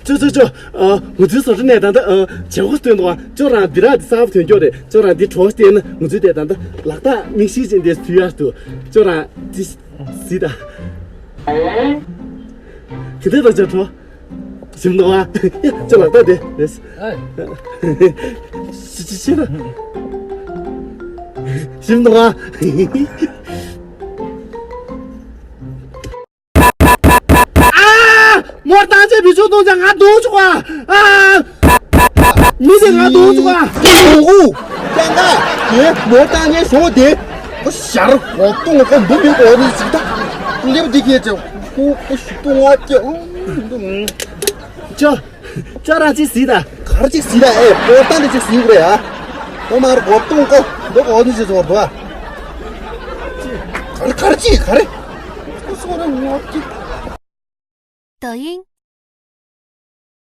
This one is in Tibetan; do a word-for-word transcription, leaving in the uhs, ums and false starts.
ཅོ་ཅོ་ཅོ། ཨ། ང་ཚོའི་བཟོ་གྲྭ་ནས་ད་ལྟ་ཨ་བྱེད་སྒོ་སྟོན་འདུག་ཨ། ཁྱོད་རང་སྦི་རག་འདི་གསར་པ་ཐོན་ཀྱོག་རེད། ཁྱོད་རང་འདི་གྲོགས་བསྟེན་ན་ང་ཚོས་དེ་ད་ལྟ་ལག་རྟགས་མིག་ཤེལ་ཅན་དེ་བཟོས་ཡག་འདུག་ཁྱོད་རང་འདི་གཟིགས་དང་། དེ་འདྲ་ད་ཅོ་གྲོགས། ཞིམ་འདུག་ཨ། ཡ། ཁྱོད་ལག་རྟགས་དེ་རེད། ཨེ། ཤི་ཤི་ཤི་ད། ཞིམ་འདུག་ཨ། ཨ། མོར་བཏང་བྱས་བེད་སྤྱོད་གཏོང་བྱས་ང་རྡུང་བཅུག་ག་ཨ། མི་དེ་ང་རྡུང་བཅུག་ག་ཨུ། ཀྱང་ག་དེ་མོར་བཏང་ནས་ཞོག་དེ། ཨོ་ཞར་འོ་གཏོང་གོ་འདུག་མི་གོ་ནི་ཅིག་ད། ལེབ་འདི་གས་ཅིག་ཨུ་ཨུ་ཞིག་གཏོང་བ་ཅིག་ཨུ། ཅོ། ཅོ་རང་ཅིག་གཟིགས་དང་། གར་ཅིག་གཟིགས་དང་། ཨེ། པོ་ཏང་དེ་ཅིག་གཟིགས་རེད་ཨ། ཨོ་མར་འོ་གཏོང་གོ་འདུག་གོ་ནི་ཅིག་ཚོར་འདུག་ཨ། གར་གར་ཅིག་གར། ཨུ་སོ་ར་ངོ་ཅིག 抖音